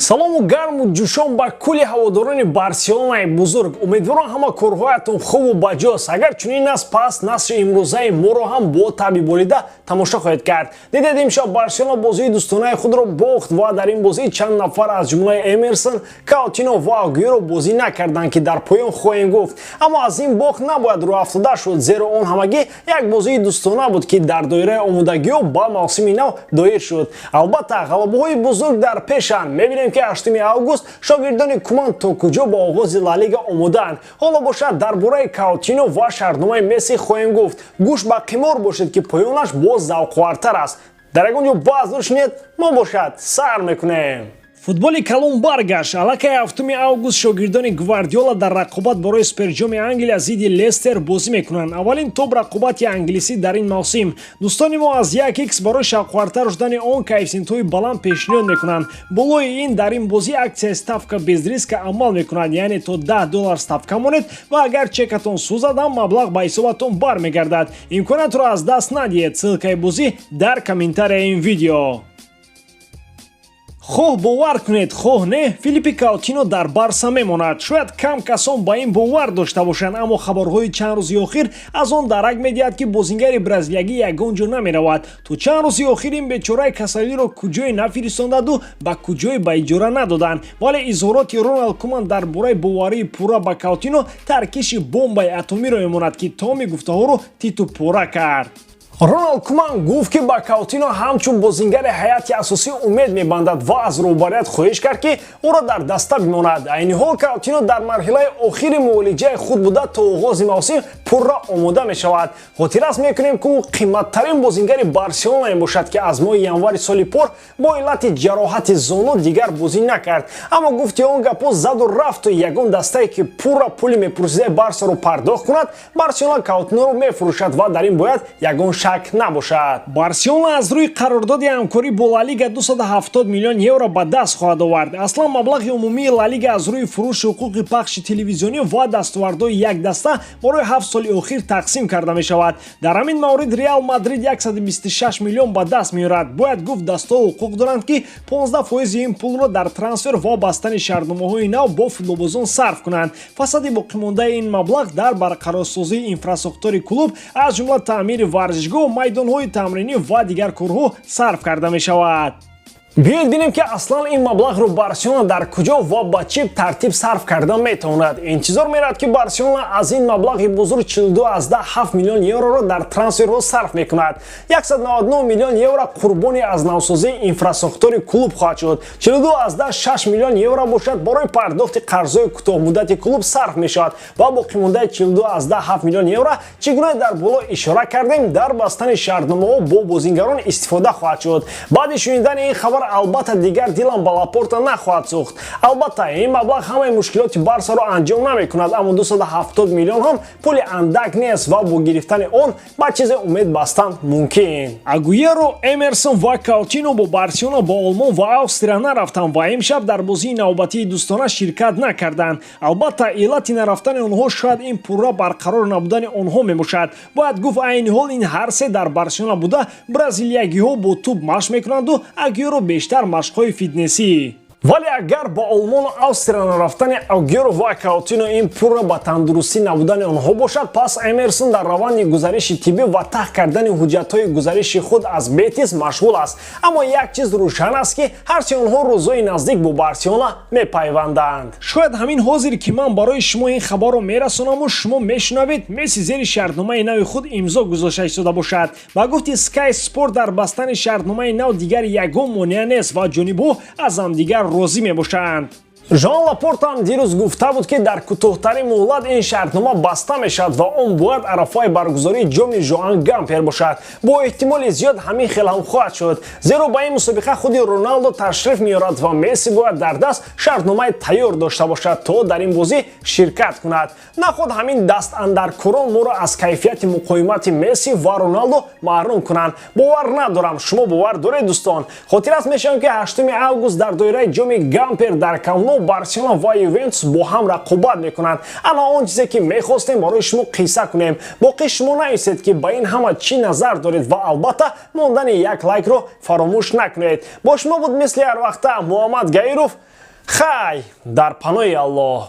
Салому гарму ҷӯшон ба кулли ҳаводорони Барселонаи бузург. Умедворам, ҳама корҳоятон хубу баҷост. Агар чунин аст, пас нашри имрӯзаи моро ҳам бо табъи болида тамошо хоҳед кард. Дидед, имшаб Барселона бозии дӯстонаи худро бохт ва дар ин бозӣ чанд нафар, аз ҷумлаи Эмерсон, Каутино ва Агуеро бозӣ накарданд, ки дар поён хоҳем гуфт. Аммо аз ин бохт набояд рӯҳафтода шуд, зеро он ҳамагӣ як бозии дӯстона буд, ки дар доираи омодагиҳо ба мавсими нав доир шуд. Албатта, ғалабаҳои бузург дар пешанд. Мебинем, ки 8 август шогирдони Куман то куҷо ба оғози Ла Лига омодаанд. Ҳоло бошад, дар бораи Каутино ва шартномаи Месси хоҳем гуфт. Гӯш ба қимор бошед, ки поёнаш боз завқовартар аст. Дар ягон ҷо баҳс нушинед, мо бошад сар мекунем. Футболи калон баргашт. Аллакай 7 август шогирдони Гвардиола дар рақобат барои Суперҷоми Англия зидди Лестер бозӣ мекунанд. Аввалин топ рақобати англисӣ дар ин мавсим. Дӯстони мо аз 1 х барои шавқовартар шудани он коэффисиентҳои баланд пешниҳод мекунанд. Болои ин, дар ин бозӣ аксияи «ставка без риска» амал мекунад, яъне то 10 доллар ставка монед ва агар чекатон сӯзад ҳам, маблағ ба ҳисобатон бармегардад. Имкониятро аз даст надиҳед. Ссылкаи бозӣ дар комментарияи ин видео. Хоҳ бовар кунед, хоҳ не, Филиппи Каутино дар Барса мемонад. Шояд кам касон ба ин бовар дошта бошанд, аммо хабарҳои чанд рӯзи охир аз он дарак медиҳад, ки бозингари бразилиягӣ ягон ҷо намеравад. То чанд рӯзи охир ин бечораи касалиро куҷое нафиристондаду ба куҷое ба иҷора надоданд, вале изҳороти Роналд Куман дар бораи боварии пурра ба Каутино таркиши бомбаи атомиро мемонад, ки тамоми гуфтаҳоро титу пора кард. Роналд Куман гуфт, ки ба Каутино ҳамчун бозингари ҳайати асосӣ умед мебандад ва аз роҳбарият хоҳиш кард, ки ӯро дар даста бимонад. Айни ҳол Каутино дар марҳилаи охири муолиҷаи худ буда, то оғози мавсим пурра омода мешавад. Хотиррас мекунем, ки ӯ қиматтарин бозингари Барселона мебошад, ки аз моҳи январи соли пор бо иллати ҷароҳати зону дигар бозӣ накард. Аммо гуфти он гапҳо заду рафту ягон дастае, ки пурра пули мепурсидаи Барсаро пардохт кунад, Барселона Каутиноро мефурӯшад ва дар ин бояд ягон шак набошад. Барселона аз рӯи қарордоди ҳамкорӣ бо Ла Лига 270 миллион евро ба даст хоҳад овард. Аслан маблағи умумии Ла Лига аз рӯи фурӯши ҳуқуқи пахши телевизионӣ ва дастовардҳои як даста барои 7 соли охир тақсим карда мешавад. Дар ҳамин маврид Реал Мадрид 126 миллион ба даст меорад. Бояд гуфт, дастаҳо ҳуқуқ доранд, ки 15 фоизи ин пулро дар трансфер ва бастани шартномаҳои нав бо футболбозон сарф кунанд. Фасади боқимондаи ин маблағ дар барқарорсозии инфрасохтори клуб, аз ҷумла таъмири варзишгоҳ, майдонҳои тамринӣ ва дигар корҳо сарф карда мешавад. Биёед бинем, ки аслан ин маблағро Барселона дар куҷо ва ба чӣ тартиб сарф карда метавонад. Интизор меравад, ки Барселона аз ин маблағи бузург 42,7 миллион евроро дар трансферҳо сарф мекунад, 199 миллион евро қурбони аз навсозии инфрасохтори клуб хоҳад шуд, 42,6 миллион евро бошад, барои пардохти қарзҳои кӯтоҳмуддати клуб сарф мешавад ва боқимондаи 42,7 миллион евро, чӣ гуна дар боло ишора кардем, дар бастани шартномаҳо бо бозингарон истифода хоҳад шуд. Баъди шунидани ин хабар, албатта, дигар дилам ба Лапорта нахоҳад сӯхт. Албатта, ин маблағ ҳамаи мушкилоти Барсаро анҷом намекунад, аммо 270 миллион ҳам пули андак нест ва бо гирифтани он ба чизе умед бастан мумкин. Агуеро, Эмерсон ва Каутино бо Барселона ба Олмон ва Австрия нарафтанд ва имшаб дар бозии навбатии дӯстона ширкат накарданд. Албатта, иллати нарафтани онҳо шояд ин пурра барқарор набудани онҳо мебошад. Бояд гуфт, айни ҳол ин ҳар се дар Барселона буда, бразилиягиҳо бо тӯб машқ мекунанду Агуеро бештар машқҳои фитнесӣ. Вале агар ба Олмону Австрия нарафтани Агуеро ва Каутино ин пурра ба тандурустӣ набудани онҳо бошад, пас Эмерсон дар раванди гузариши тиббӣ ва таҳ кардани ҳуҷҷатҳои гузариши худ аз Бетис машғул аст. Аммо як чиз рӯшан аст, ки ҳарчи онҳо рӯзҳои наздик бо Барселона мепайванданд. Шояд ҳамин ҳозир, ки ман барои шумо ин хабарро мерасонаму шумо мешунавед, Месси зери шартномаи нави худ имзо гузошта истода бошад. Ба гуфти Sky Sport, дар бастани шартномаи нав дигар ягон монеа нест ва ҷонибҳо аз ҳамдигар розӣ мебошанд. Жон Лапорта ҳам дирӯз гуфта буд, ки дар кӯтоҳтарин муҳлат ин шартнома баста мешавад ва он бояд арафаи баргузории ҷоми Жоан Гампер бошад. Бо эҳтимоли зиёд ҳамин хел ҳам хоҳад шуд, зеро ба ин мусобиқа худи Роналдо ташриф меорад ва Месси бояд дар даст шартномаи тайёр дошта бошад, то дар ин бозӣ ширкат кунад. Наход ҳамин дастандаркорон моро аз кайфияти муқовимати Месси ва Роналдо маҳрум кунанд. Бовар надорам. Шумо бовар доред, дӯстон? Хотиррас мешавем, ки 8 август дар доираи ҷоми Гампер дар Камп Ноу. Клубҳо Барселона ва Ювентус бо ҳам рақобат мекунанд. Ана он чизе, ки мехостем барои шумо қисса кунем. Боқӣ шумо нависед, ки ба ин ҳама чӣ назар доред, ва албатта мондани як лайкро фаромӯш накунед. Бо шумо буд, мисли ҳар вақта, Муҳаммад Гаиров. Хай, дар паноҳи Аллоҳ.